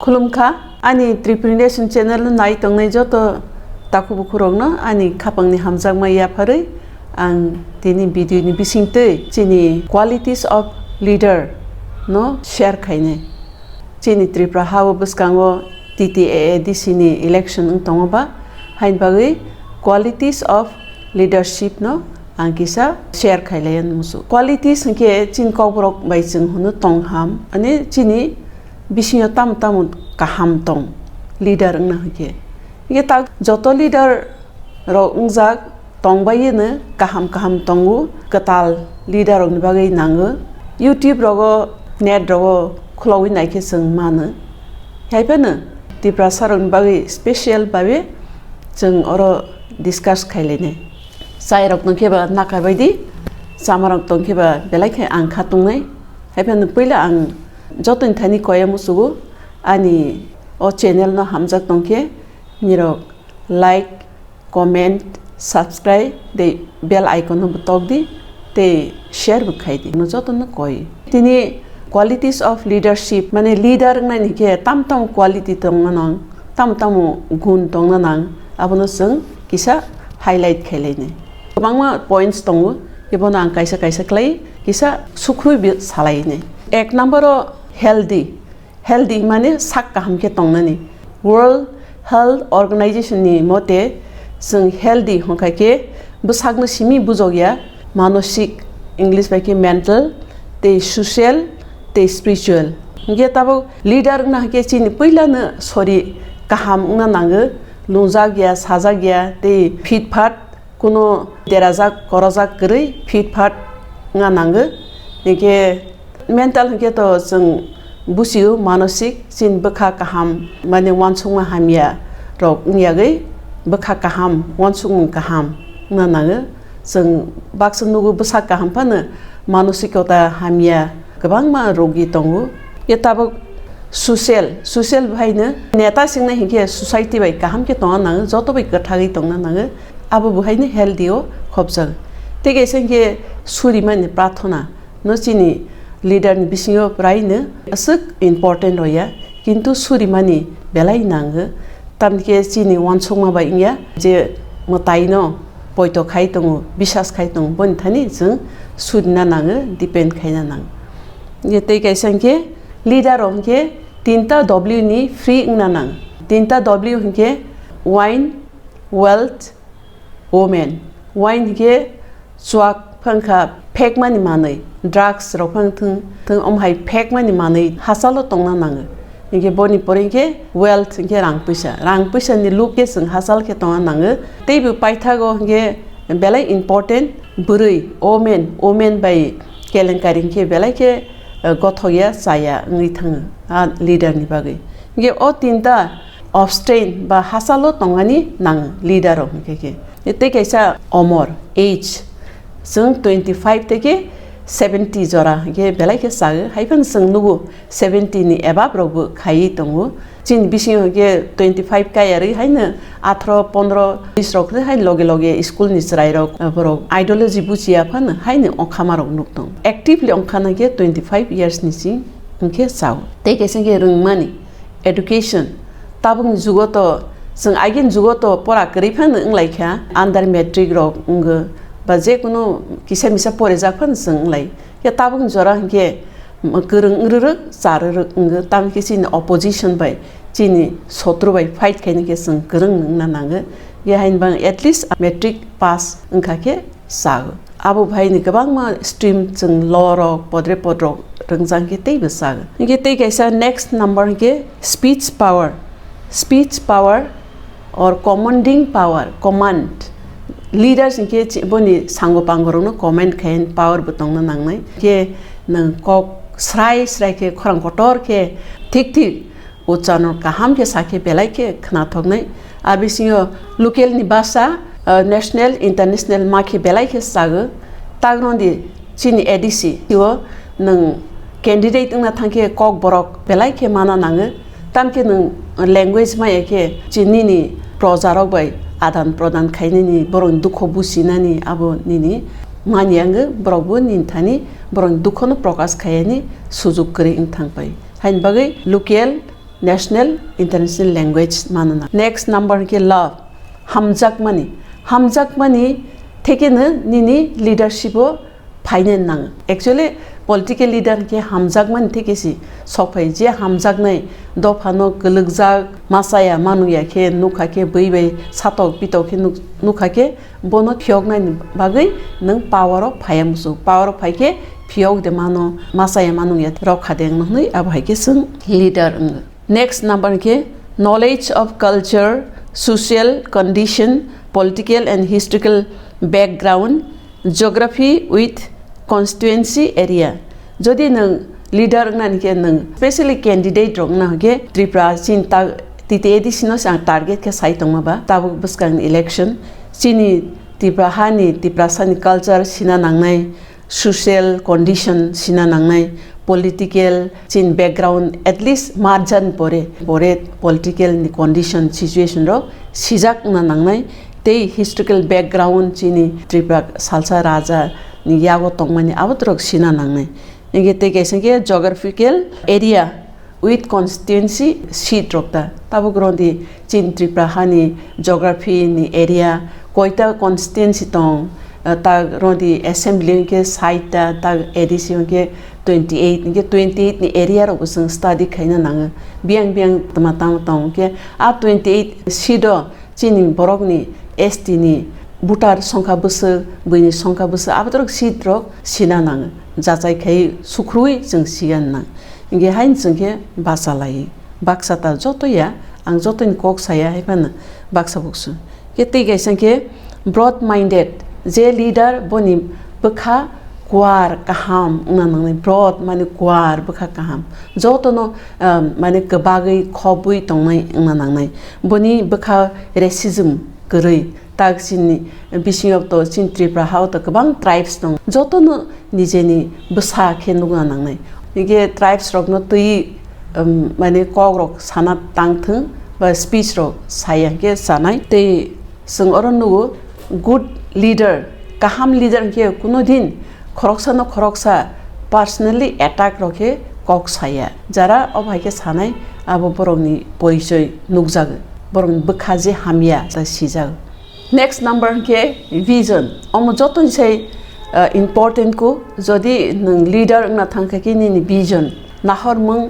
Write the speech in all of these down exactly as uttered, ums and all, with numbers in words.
Khulumkha, ani Tripuri Nation channel no nai tongnai joto takhuk bukhurokno ani khapangni hamjakma yapharwi ang tini video ni bisingtwi chini qualities of leader no share khainai. Chini Tripura ha-o bwskango T T A A D C ni election wng tongo ba, haini bagwi qualities of leadership no ang kisa share khailaiya musu. Qualities hinkhe chini kokborok bai chwng hwno tongham, ani chini bisingo tamo tamo kaham tong leader wngna hinkhe. Hinkhe tak joto leader rok wngjak tongbaiyeno kaham kaham tongo, kwtal leader rokni bagwi nango. YouTube rogo, net rogo khulogwi naikhe chwng mano. Haiphano Tiprasa rokni bagwi special babe chwng oro discuss khailainai. Chai rok tongkhe ba nakabaidi, chama rok tongkhe ba belai khe ang kha tongnai. Haiphano puila ang jotoni thani koya musugo ani o channel no hamjak tongkhe nirok like, comment, subscribe tei bell icon no bo tok di tei share bo khai di. No joto no koi. Tini qualities of leadership, mane leader wngnai ni khe tam tam quality tongna nang, tam tam gun tongna nang, abono chwng kisa highlight khailai nai. Kwbangma points tongo, ebono ang kaisa kaisa khlai kisa sukrui bi salai nai. Ek number o healthy, healthy mane sak kaham khe tongnani. World Health Organization ni mote chwng healthy hwnkha khe bwsakno simi bujokya manosik, English bai khe mental, tei social, tei spiritual. Hinkhe tabuk leader wngna hinkhe chini puilano sori kaham wngna nango, lungjakya, sajakya, tei fit fat, kuno derajak, korojak kwrwi fit fat wngna nango. Hinkhe mental hinkhe to chwng busio manosik, chini bwkha kaham, mane uansukma hamya rok wngyagwi bwkha kaham, uansukmung kaham wngna nango. Chwng baksa nugo bwsak kaham phano manosikota hamya kwbangma rogi tongo. Ye tabuk social, social bahaino neta singna hinkhe society bai kaham khe tongna nango, joto bai kwthagwi tongna nango, abo bahaino healthy o khopjak. Tei kaisa hinkhe surimani prathona no chini leader ni bisingo praino aswk important roya, kintu surimani belai nango. Tamni khe chini uansukma bai wngya je mwtaino poito khai tongo, bisas khai tongo, boni thani chwng surina nango, depend khaina nango. Ye tei kaisa hinkhe leader rok hinkhe tinta W ni free wngna nang. Tinta W hinkhe wine, wealth, women. Wine hinkhe chuak phangkha phekmani manwi, drugs rok phang thung thung, omo hai phekmani manwi hachalo tongna nango. Hinkhe boni pore hinkhe wealth hinkhe rang puisa. Rang puisa ni look khe chwng hachal khe tongna nango. Teibo paithago hinkhe belai important bwrwi, women, women bai kelenkari hinkhe belai khe, eh, gothokya chaya wngwi thango a leader ni bagwi. Hinkhe o tinta abstain ba hachalo tongani nang leader rok hinkhe khe. Tei kaisa omor, age, chwng twenty five theke seventy jora hinkhe belai khe chago, haiphano chwng nugo seventy ni above rokbo khaiwi tongo. Chini bisingo hinkhe twenty five kayarwi haino atharo, pondro, bis rok hai loge loge school ni chwrai rok, borok ideology buchiya phano haino okhama rok nuk tongo. Actively ongkhana khe twenty five years ni sing hinkhe chao. Tei kaisa hinkhe rwngmani, education, tabukni jugo to, chwng agini jugo to pora kwrwi phano wng lai kha, under matric rok wngo, ba je kunu kisa misa porijak phano chwng wng lai. Khe tabukni jora hinkhe kwrwng wng rwrwk, cha rwrwk wngo, tamo khe chini opposition bai, chini sotru bai fight khaina khe chwng kwrwng wngna nango. Khe haini bang at least matric pass wngkha khe chago. Abo bahaini kwbangma stream chwng law rok, podre pod rok rwngjak khe teibo chago. Hinkhe tei kaisa next number hinkhe speech power. Speech power or commanding power, command. Leaders hinkhe chi-, boni sango pango rokno command khaina power bo tongna nangnai. Hinkhe nwng kok srai srai khe, khorang kotor khe, thik thik ucharno kaham khe sakhe belai khe khnathoknai. A bisingo local ni basa, ah, national, international ma khe belai khe chago. Tagroni chini A D C o nwng candidate wngna thangkhe kok borok belai khe mana nango. Tamkhe nwng language maya khe chini nini proja rok bai adan prodan khainani, borokni dukho buchinani abo nini manya wngo, borokbo nini thani borokni dukhono prokash khaiyani sujuk kwrwi wng thang pai. Haini bagwi local national, international language mano na. Next number hwnkhe love, hamjakmani. Hamjakmani thekeno nini leadership o phaina nang. Actually, political leader hwnkhe hamjakmani thekesi sokphai. Je hamjaknai dophano kwlwkjak, machaya manungya khe nukha khe bui bai satok pitok khe nuk-, nukha khe bono phiyoknani bagwi nwng power o phaiya muchung. Power o phaikhe phiyok de mano, machaya manungya rok khade wngno hwnwi abo hai khe chwng leader wngo. Next number khe knowledge of culture, social condition, political and historical background, geography with constituency area. Jodi nwng leader wngnani khe nwng specially candidate rok wngna hwnkhe Tripura chini ta-, T T A D C no se ang target khe sai tongma ba tabuk bwskang ni election chini Tripura ha ni Tiprasa ni culture sina nangnai, social condition sina nangnai, political chini background at least marjan pore, pore political ni condition situation rok sijak wngna nangnai, tei historical background chini Tripura salsa raja ni yago tongmani abo rok sina nangnai. Hingke tei kaisa khe geographical area with constituency seat rok ta. Tabuk rodi chini Tripura hani geography ni area koita constituency tong, ah, ta rodi assembly hingke sait ta, ta A D C hingke twenty eight, hingke twenty eight ni area rok bo chwng study khaina nango. Biyang biyang tama tama tong hingke a twenty eight seat o chini borokni S T ni voter songkha bwswk, buini songkha bwswk, abotorok seat rok sina nango. Jachai khai sukrui chwng siya nang. Hingke hain chwng khe bacha lai. Baksa ta joto ya, ang jotoni kok saya hai phano baksa buksu. Khe tei kaisa khe broad minded, je leader boni bwkha kuar kaham wngna nangnai, broad mane kuar bwkha kaham. Jotono, um, mane kwbagwi khobwi tongnai wngna nangnai. Boni bwkha racism kwrwi. Tak chini bisingo to chini Tripura hao to kwbang tribes tong. Jotono nijeni bwsa khe nukna nangnai. Hingke tribes rokno twi, um, mane kok rok sana tang thung ba speech rok saya khe sanai. Tei chwng oro nugo good leader, kaham leader hingke kuno din khoroksano khoroksa personally attack rok khe kok saya. Jara o bai khe sanai abo borokni poichoi nukjago. Borokni bwkha je hamya ta sijak. Next number hingke vision. Omo jotoni sai, uh, important ko. Jodi nwng leader wngna thangkha khe nini vision, nahormung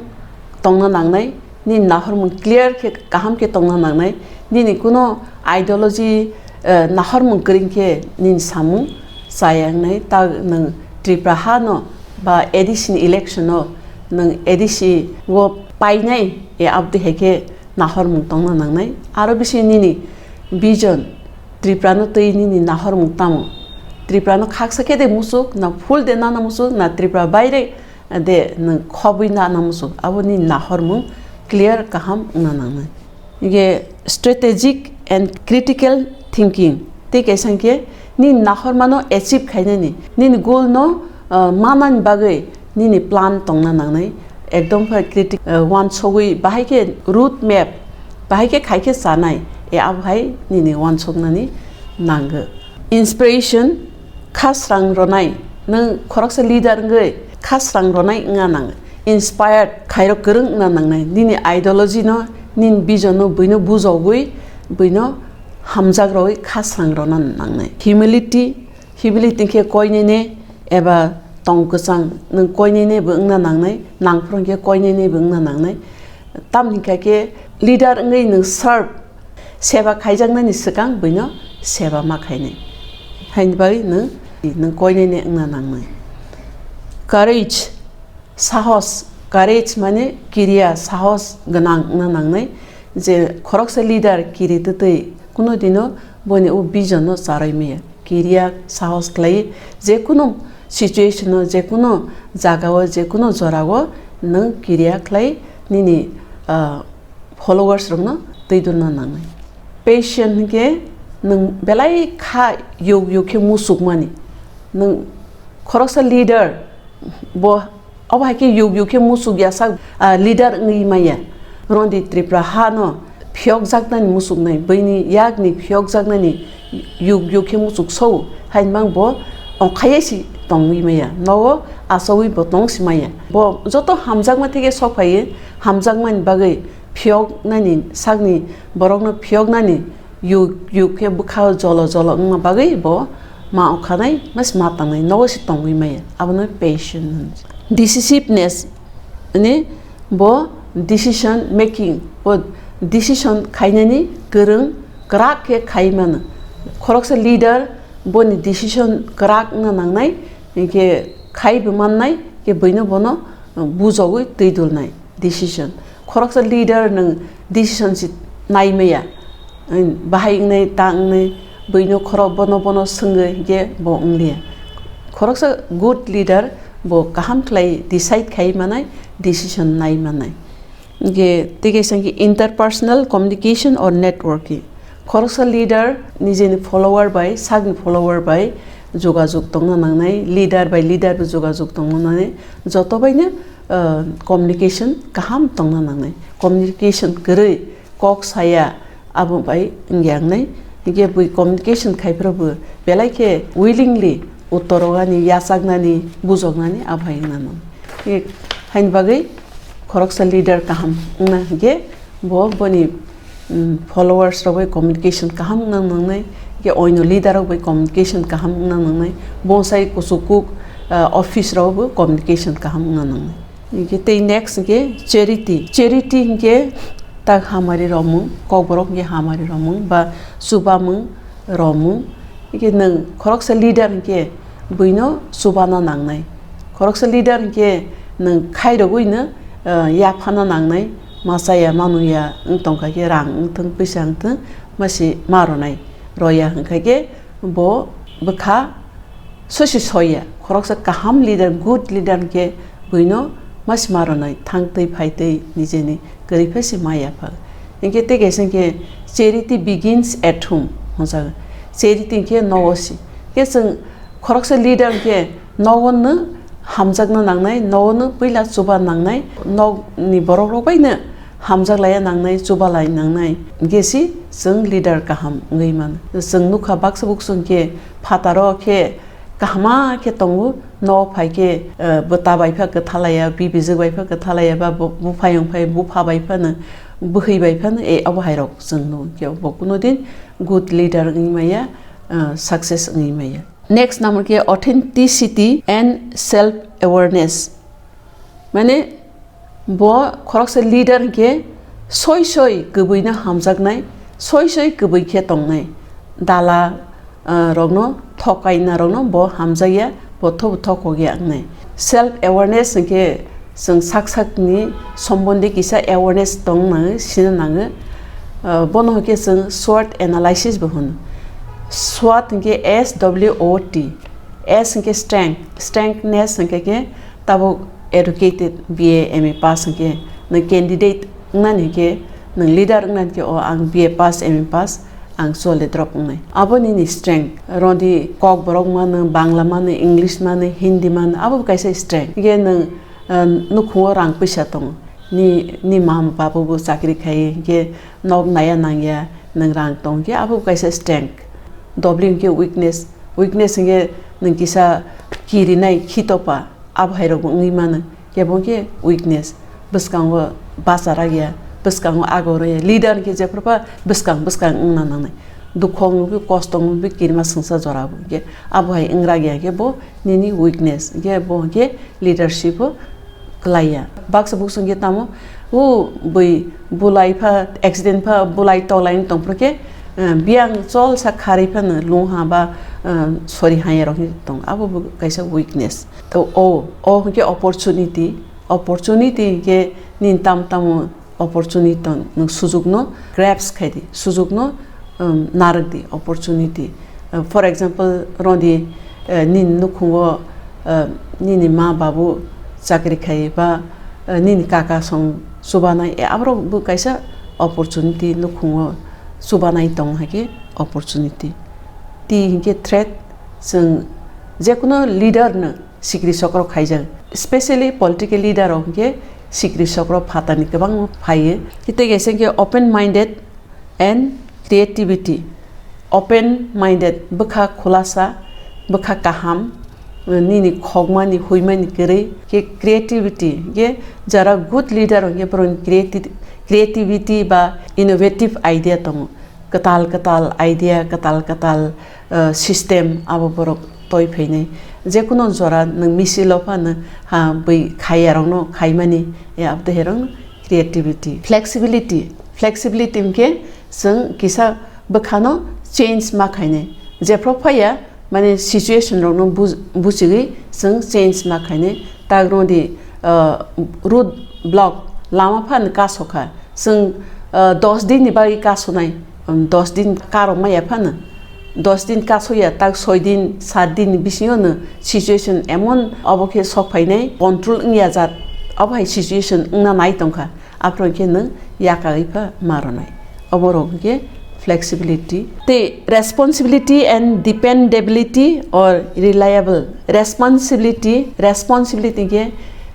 tongna nangnai, nini nahormung clear khe kaham khe tongna nangnai, nini kuno ideology, uh, nahormung kwrwng khe nini samung chaya wngnai. Ta nwng Tripura ha no ba A D C ni election o nwng A D C o painai e abdi hai khe nahormung tongna nangnai. Aro bisi nini vision, Tripura no twi nini nahormung tamo? Tripura no khaksa khe de musuk, na full de nana musuk, na Tripura baire de nwng khobwi nana musuk? Abo nini nahormung clear kaham wngna nangnai. Hingke strategic and critical thinking. Tei kaisa hingke nini nahormano achieve khainani, nini goal no, uh, manani bagwi nini plan tongna nangnai. Ekdom khe critic, uh, wansogwi bahai khe route map, bahai khe khai khe chanai, e abo hai nini wansoknani nango. Inspiration, kha srang ronai. Nwng khoroksa leader wngwi kha srang ronai wngna nang. Inspired khairok kwrwng wngna nangnai. Nini ideology no, nini vision no buino bujogwi, buino hamjak rogwi kha srang rona nangnai. Humility, humility khe koinene eba tong kwchang, nwng koinene bo wngna nangnai, nangphuru khe koinene bo wngna nangnai. Tamni kha khe leader wngwi nwng serve, seba khaijaknani swkang buino seba ma khainai. Haini bagwi nwng, nwng koinene wngna nangnai. Courage, sahos, courage mane kiriya, sahos gwnang wngna nangnai. Je khoroksa leader kiri twtwi kuno dino boni o vision no charwi maya. Kiriya, sahos khlai, je kuno situation o, je kuno jaga o, je kuno jora o nwng kiriya khlai nini, ah, followers rokno twi donna nangnai. Patient hinkhe nwng belai kha yug yug khe musukmani. Nwng khoroksa leader bo obo hai khe yug yug khe musuk ya sak, ah, leader wngwi maya. Rondi Tripura ha no phiyokjaknani musuknai, buini yakni phiyokjaknani yug yug khe musuk sou, haini mang bo ongkhaiya si tongwi maya, nogo achawi bo tong si maya. Bo joto hamjakma theke sok phaiwi, hamjakmani bagwi phiyoknani, sakni borokno phiyoknani yuk yuk khe bwkha jolo jolo wngma bagwi bo ma okhanai, mas ma tangnai, nogo se tongwi maya, abono patience hwn. Decisiveness, ani bo decision making, bo decision khainani kwrwng kwrak khe khai mano. Khoroksa leader boni decision kwrak wngna nangnai, hinkhe khai bo mannai, khe buino bono bujogwi twi dulnai decision. Khoroksa leader nwng decision si nai maya, bahai wngnai ta wngnai, buino khorok bono bono swngwi hinkhe bo wngliya. Khoroksa good leader bo kaham khlai decide khai manai, decision nai manai. Hinkhe tei kaisa hinkhe interpersonal communication or networking. Khoroksa leader nijeni follower bai, sakni follower bai jogajog tongna nangnai, leader bai leader bo jogajog tongna nangnai, joto baino, ah, communication kaham tongna nangnai. Communication kwrwi, kok saya, abo bai wngya wngnai. Hinkhe bui communication khaiphuru bo belai khe willingly uttor rwgani, yachaknani, bujoknani abo hai wngna nangnai. Haini bagwi khoroksa leader kaham wngna hinkhe bo boni, mm, followers rok bai communication kaham wngna nangnai, hinkhe oino leader rok bai communication kaham wngna nangnai, bonsai kuchukuk, ah, office rok bo communication kaham wngna nangnai. Hinkhe tei next hinkhe charity. Charity hinkhe tak hamari romung, kokborok hinkhe hamari romung ba chubamung romung. Hinkhe nwng khoroksa leader hinkhe buino chubana nangnai. Khoroksa leader hinkhe nwng khairogwino, ah, yaphana nangnai, ma chaya ma nungya wng tongkha khe rang wngthung, pisa wngthung, masi ma ronai. Roya hwnkha khe bo bwkha sosi soya. Khoroksa kaham leader, good leader hinkhe buino masi ma ronai, thangtwi phaitwi nijeni kwrwi phai se ma yapha. Hinkhe tei kaisa hinkhe charity begins at home hwnjago. Charity hinkhe nogo si. Khe chwng khoroksa leader hinkhe nogo no hamjakna nangnai, nogo no puila chuba nangnai, nokni borok rok bai no hamjak laiya nangnai, chuba lai nangnai. Hinkhe si chwng leader kaham wngwi mano. Chwng nukha baksa buksu hinkhe phataro khe kahama khe tongo, nok phai khe, eh, bwta bai pha kwtha laiya, bibijwk bai pha kwtha laiya, ba bu-, buphayung phai bupha bai phano, bwhwi bai phano, e, abo hai rok chwng nukha. Bo kuno din good leader wngwi maya, eh, success wngwi maya. Next number khe authenticity and self awareness. Mane bo khoroksa leader hinkhe soi soi kwbwino hamjaknai, soi soi kwbwi khe tongnai. Dala, ah, rokno thokaina rokno bo hamjakya, bo thobo thokokya wngnai. Self awareness hinkhe chwng sak sakni sombondi kisa awareness tong nango, sina nango. Ah, bono hinkhe chwng SWOT analysis bo hwno. SWOT hinkhe S W O T. S hinkhe strength, strengthness hinkhe khe tabuk educated, B A, M A pass hinkhe nwng candidate wngnani hinkhe nwng leader wngnani hinkhe o ang B A pass, M A pass, ang chole drop wngnai. Abo nini strength. Rodi Kokborok mano, Bangla mano, English mano, Hindi mano, abo bo kaisa strength. Hinkhe nwng, ah, nukhungo rang puisa tongo. Ni, ni mama baba bo chakri khai, hinkhe nok naya nangya, nwng rang tong khe abo kaisa strength. W hinkhe weakness, weakness hinkhe nwng kisa kirinai, khitopa, abo hai rok bo wngwi mano, kebo hinkhe weakness. Bwskango bacha rakya, bwskango agor rwya, leader hinkhe jephru pha bwskang bwskang wngna nangnai, dukhong nukwi, kosto nukwi, kirima swngsa jora bo hinkhe abo hai wng rakya hinkhe bo nini weakness, hinkhe bo hinkhe leadership o kwlaiya. Baksa buksu hinkhe tamo, o bui bulai pha, accident pha, bulai toklai wng tongphru khe, eh, biyang chol sa kharwi phano lungha ba, eh, sori hanya rok hinkhe tong. Abo bo kaisa weakness. To o, o hinkhe opportunity. Opportunity hinkhe nini tam tamo opportunity tong, nwng sujukno grabs khai di, sujukno, um, narwk di, opportunity. Uh, for example, rodi, uh, nini nukhungo, uh, nini ma babu chakri khai ba, uh, nini kaka song chubanai, e, aborok bo kaisa opportunity, nukhungo chubanai tong hai khe opportunity. Tei hinkhe threat, chwng jekuno leader no sikri sokro khaijak, specially political leader rok hinkhe sikri sokro phatani kwbangma phaiyo. Tei kaisa hinkhe open minded and creativity. Open minded, bwkha khulasa, bwkha kaham, nini khokmani, huimani kwrwi, khe creativity, khe jara good leader hinkhe borokni creati-, Creativity ba innovative idea tongo, kwtal kwtal idea, kwtal kwtal, uh, system abo borok toi phainai. Jekunu jora nwng misilo phano ha bui khaiyarokno khaimani, ya abo to herokno creativity. Flexibility, flexibility hwnkhe chwng kisa bwkhano change ma khainai. Jephru phaiya, mane situation rokno buj-, buchigwi chwng change ma khainai. Tak rwdi, uh, road block, lama phan kasokha. Chwng, uh, dos din ni bagwi kasonai, um, dos din karok maya phano. Dos din kasoya, tak soi din, sat din ni bisingo no situation emon obo khe sok phainai, control wngya jat, obo hai situation wngna nai tongkha. Aphuru khe nwng yakagwi pha ma rwnai. Obo rok hwnkhe flexibility. Tei responsibility and dependability or reliable. Responsibility, responsibility hwnkhe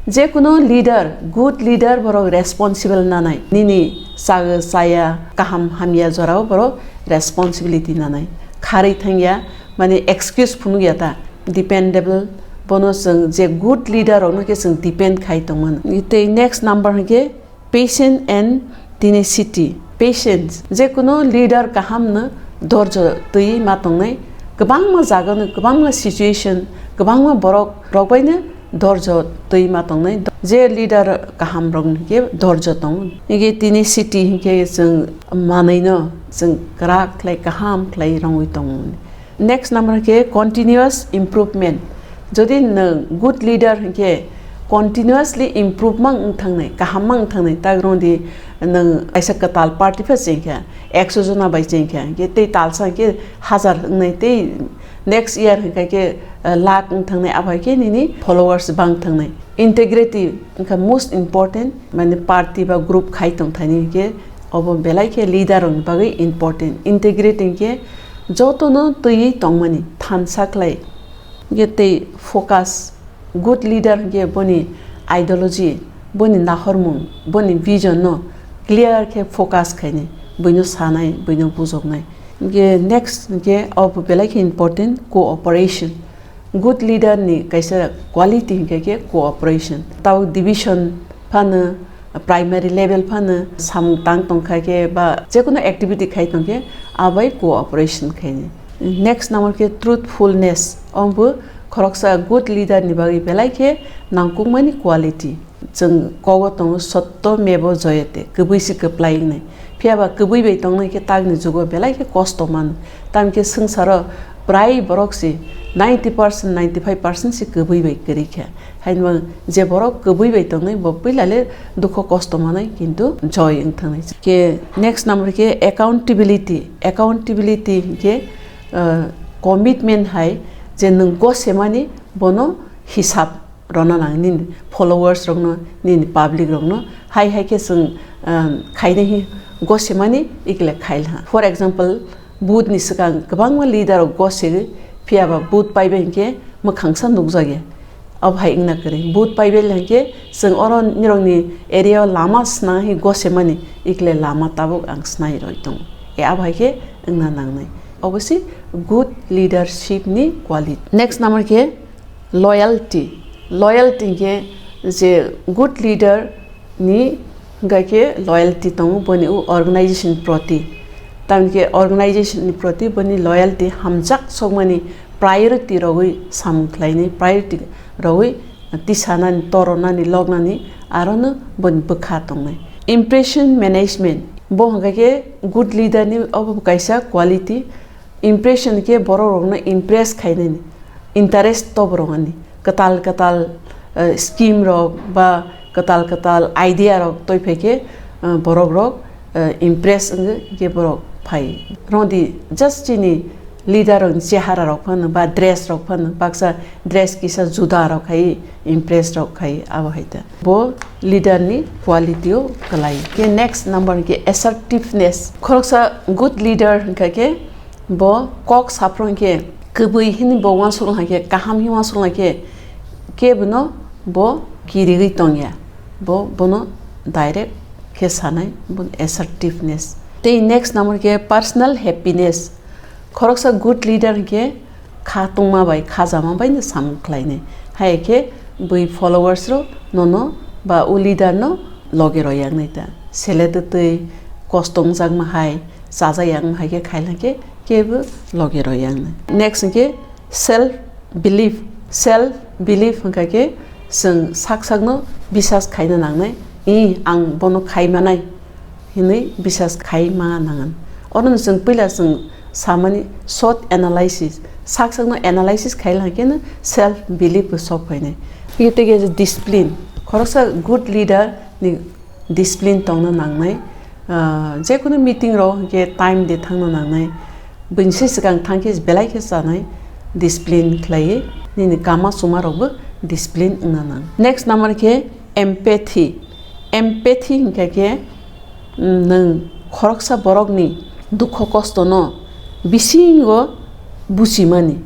jekunu leader, good leader borok responsible nanai. Nini chago chaya, kaham hamya jorao borok responsibility nanai. Kharwi thangya, mane excuse phunukya ta. Dependable, bono chwng je good leader rokno khe chwng depend khai tongmano. Tei next number hwnkhe patient and tenacity. Patience, jekunu leader kahamno dorjo twi ma tongnai, kwbangma jagano, kwbangma situation, kwbangma borok rok baino dorjo twi ma tongnai. Je leader kaham rok hwnkhe dorjo tongo. Hwnkhe tenacity hwnkhe chwng manwino chwng kwrak khlai, kaham khlai rwngwi tongo. Next number khe continuous improvement. Jodi nwng good leader hwnkhe continuously improve mang wng thangnai, kaham mang wng thangnai, tak rwngdi nwng kaisa kwtal party pha chengkha, ekso jona bai chengkha, hwnkhe tei talsa hwnkhe hajar wngnai, tei next year hwnkha khe, uh, lakh wng thangnai, abo hai khe nini followers bang thangnai. Integrity wngkha most important, mane party ba group khai tongthani hwnkhe obo belai khe leader rokni bagwi important. Integrity hwnkhe jotono twiwi tongmani thansa khlai. Hwnkhe tei focus, good leader hwnkhe boni ideology, boni nahormung, boni vision no clear khe focus khainai, buino sanai, buino bujoknai. Hwnkhe next hwnkhe obo belai khe important, cooperation. Good leader ni kaisa quality hwnkhe khe cooperation. Tabuk division phano, primary level phano samung tang tongkha khe ba jekono activity khai tongkhe, abai cooperation khainai. Next number khe truthfulness. Omo khoroksa good leader ni bagwi belai khe nangkukmani quality. Chwng kogo tongo, "Sotto mevo jayate", kwbwi se kwplai wngnai. Phiya ba kwbwi bai tongnai khe takni jugo belai khe kosto mano. Tamni khe swngcharo prai borok se ninety percent, ninety five percent se kwbwi bai kwrwi kha. Haino je borok kwbwi bai tongnai, bo puila le dukho kosto manai, kintu joy wng thangnai. Khe next number khe accountability. Accountability hinkhe, uh, commitment hai, je nwng gosemani bono hisab rwna nang nini followers rokno, nini public rokno. Hai hai khe chwng, um, khainai hi gosemani ikle khailha. For example, vote ni swkang kwbangma leader rok gosegwi, phiya ba vote paibai hinkhe mwkhangsa nukjakya. Abo hai wngna kwrwi. Vote paibai hinkhe chwng oro nirokni area o lama sna hi gosemani ikle lama tabuk ang snai rwi tongo. E abo hai khe wngna nangnai. Obo se good leadership ni quality. Next number khe loyalty. Loyalty hinkhe je good leader ni hinkha khe loyalty tongo boni o organization proti. Tamni khe organization ni proti boni loyalty hamjak sokmani priority rogwi samung khlainai, priority rogwi tisanani, toronani, lognani arono boni bwkha tongnai. Impression management, bo hinkha khe good leader ni obo kaisa quality. Impression khe borok rokno impress khainani, interest tobo rwngani, kwtal kwtal, eh, scheme rok ba kwtal kwtal idea rok toi phai khe, eh, borok rok, eh, impress wngwi khe borok phai. Rwngdi just chini leader rokni chehara rok phano ba dress rok phano, baksa dress kisa juda rok khai impress rok khai, abo hai ta. Bo leader ni quality o kwlai. Khe next number khe assertiveness. Khoroksa good leader hinkha khe bo kok saphuru hinkhe kwbwi hini bo uansukna khe, kaham hi uansukna khe, kebono bo kirigwi tongya. Bo, bono direct khe sanai, bo assertiveness. Tei next number khe personal happiness. Khoroksa good leader hinkhe kha tongma bai, khajama bai no samung khlainai. Hai khe bui followers rok nono ba o leader no loge rw yaknai ta. sele twtwi kosto wngjakma hai, chajak yakma hai khe khailai khe kebo logi rw ya wngna. Next hwnkhe self belief. Self belief hwnkha khe chwng sak sakno bisas khaina nangnai, "Ih, ang bono khai manai," hinwi bisas khai ma nangan. Orono chwng puila chwng samani SWOT analysis, sak sakno analysis khailai kheno self belief bo sok phainai. Tei tei khe discipline, khoroksa good leader ni discipline tongna nangnai. Ah, jekunu meeting rok hwnkhe time de thangna nangnai. Buini se swkang thangkhe belai khe chanai, discipline khlaiwi nini kama chuma rokbo discipline wngna nang. Next number khe empathy. Empathy hwnkha khe, mm, nwng khoroksa borokni dukho kosto no bisingo buchimani,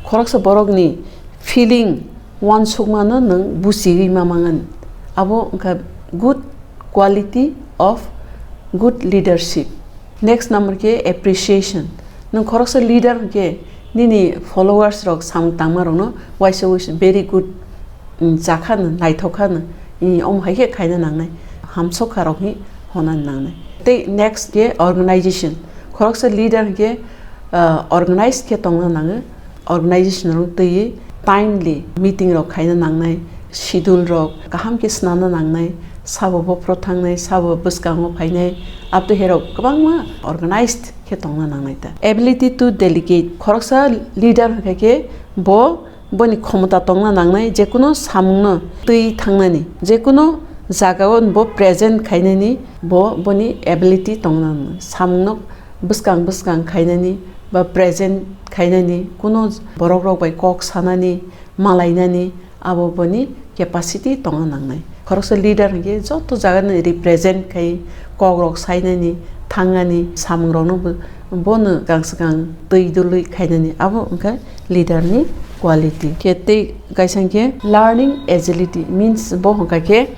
khoroksa borokni feeling, uansukmano nwng buchiwi ma mangani. Abo wngkha good quality of good leadership. Next number khe appreciation. Nwng khoroksa leader hwnkhe nini followers rok samung tangma rokno waisa waisa very good, mm, chakha no, naithok kha no, mm, omo hai khe khaina nangnai, hamsok kha rok hi hona nangnai. Tei next khe organization. Khoroksa leader hwnkhe, ah, organized khe tongna nango. Organization rok twiwi timely meeting rok khaina nangnai, schedule rok kaham khe swnamna nangnai, sabo bophro thangnai, sabo bwskango phainai, abtwi herok kwbangma organized khe tongna nangnai ta. Ability to delegate, khoroksa leader hwnkha khe bo boni khomota tongna nangnai, jekuno samungno twi thangnani, jekuno jagao bo present khainani bo boni ability tongna nangnai, samungno bwskang bwskang khainani ba present khainani, kuno borok rok bai kok sanani, malainani, abo boni capacity tongna nangnai. Khoroksa leader hwnkhe joto jaga ni represent khai, kok rok sainani, thangani, samung rokno bo, bono kang swkang twi dului khainani, abo wngkha leader ni quality. Khe tei kaisa hwnkhe learning agility means bo hwnkha khe,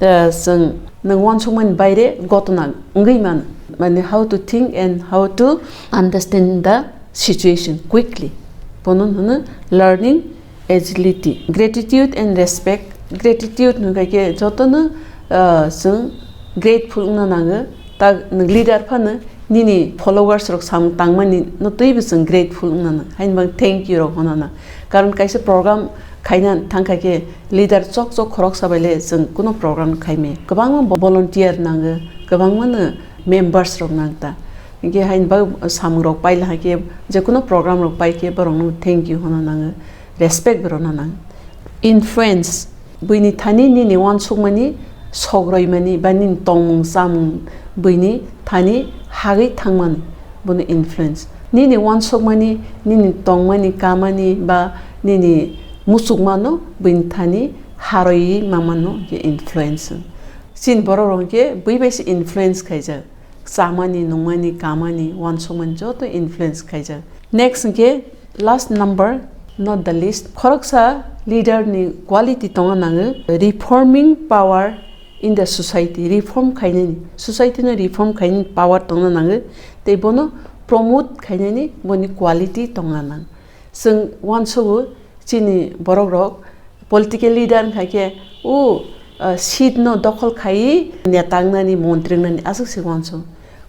eh, chwng nwng uansukmani baire gotona wngwi mano, mane how to think and how to understand the situation quickly, bono hwno learning agility. Gratitude and respect. Gratitude hwnkha khe jotono, ah, chwng grateful wngna nango. Ta leader phano nini followers rok samung tangmani no twibo chwng grateful wngna nang, haini bagwi thank you rok hwnna nang. Karon kaisa program khaina thangkha khe leader chok chok khoroksa bai le chwng kuno program khaimaya. Kwbangma bo-, volunteer nango, kwbangma no members rok nang ta. Hinkhe haini bagwi samung rok paila hakhe, jekuno program rok pai khe borokno thank you hwnna nango, respect bo rwna nang. Influence, buini thani nini uansukmani, sok roimani ba nini tongmung chamung buini thani hagwi thangmani, bono influence. Nini uansukmani, nini tongmani, kamani ba nini muchukmano buini thani harwi mamano hwnkhe influence. Chini borok rok hwnkhe bui bai se influence khaijak. Chamani, nungmani, kamani, uansukmani joto influence khaijak. Next hwnkhe last number, not the least, khoroksa leader ni quality tongna nango, reforming power in the society, reform khainani, society no reform khainani power tongna nango, tei bono promote khainani boni quality tongna nang. Chwng uansugo chini borok rok political leader wngkha khe, o, ah, seat no dokhol khaiwi neta wngnani, montri wngnani aswk se uansuk.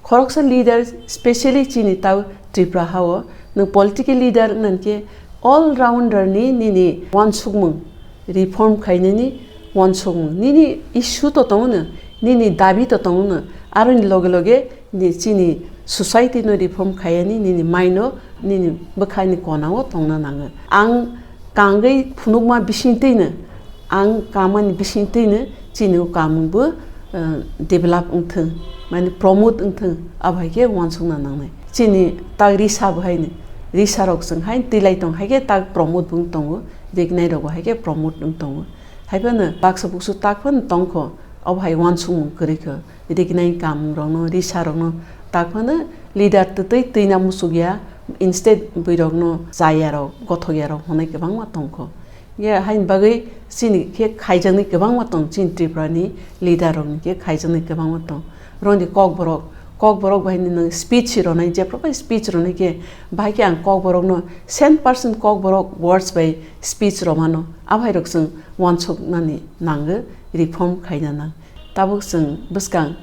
Khoroksa leader, specially chini tao Tripura hao, nwng political leader wngna khe all rounder ni nini uansukmung, reform khainani uansukmung, nini issue to tongo no, nini dabi to tongo no, aroni loge loge ni chini society no reform khaiyani nini mind o, nini bwkhani konao tongna nango. Ang kangwi phunukma bisingtwino, ang kamani bisingtwino chini o kamung bo, eh, develop wngthwng, mane promote wngthwng, abo hai khe uansukna nangnai. Chini tak risa bo haino, risa rok chwng haino twilai tong hai khe tak promote bo wng tongo, rignai rok bo hai khe promote wng tongo. Hai phano baksa buksu tak phano tongkho, abo hai uansukmung kwrwi kho. Rignai kamung rokno, risa rokno tak phano leader twtwi twina muchuk ya, instead bwrwi rokno chaya rok, gothok ya rok hwnwi kwbangma tongkho. Ye haini bagwi chini khe khaijaknai kwbangma tong, chini Tripura ni leader rokni khe khaijaknai kwbangma tong. Roni kokborok, kokborok bai nwng speech ronai, jephru bai speech ronai khe, bahai khe ang kokborokno cent percent kokborok words bai speech romano, abo hai rok chwng uansuknani nango, reform khaina nang. Tabuk chwng bwskang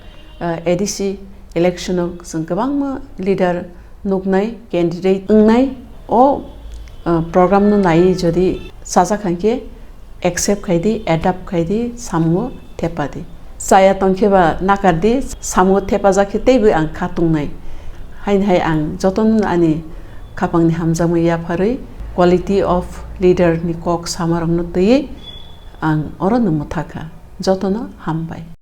A D C election o chwng kwbangma leader nuknai, candidate wngnai, o program no naiwi jodi chajak kha khe accept khai di, adapt khai di, samungo thepa di. Chaya tong khe ba nakar di, samungo thepajak khe teibo ang kha tongnai. Haini hai ang jotono ani khapangni hamjakmung yapharwi quality of leader ni kok samarokno twiwi ang oro no mwthakha. Jotono hambai.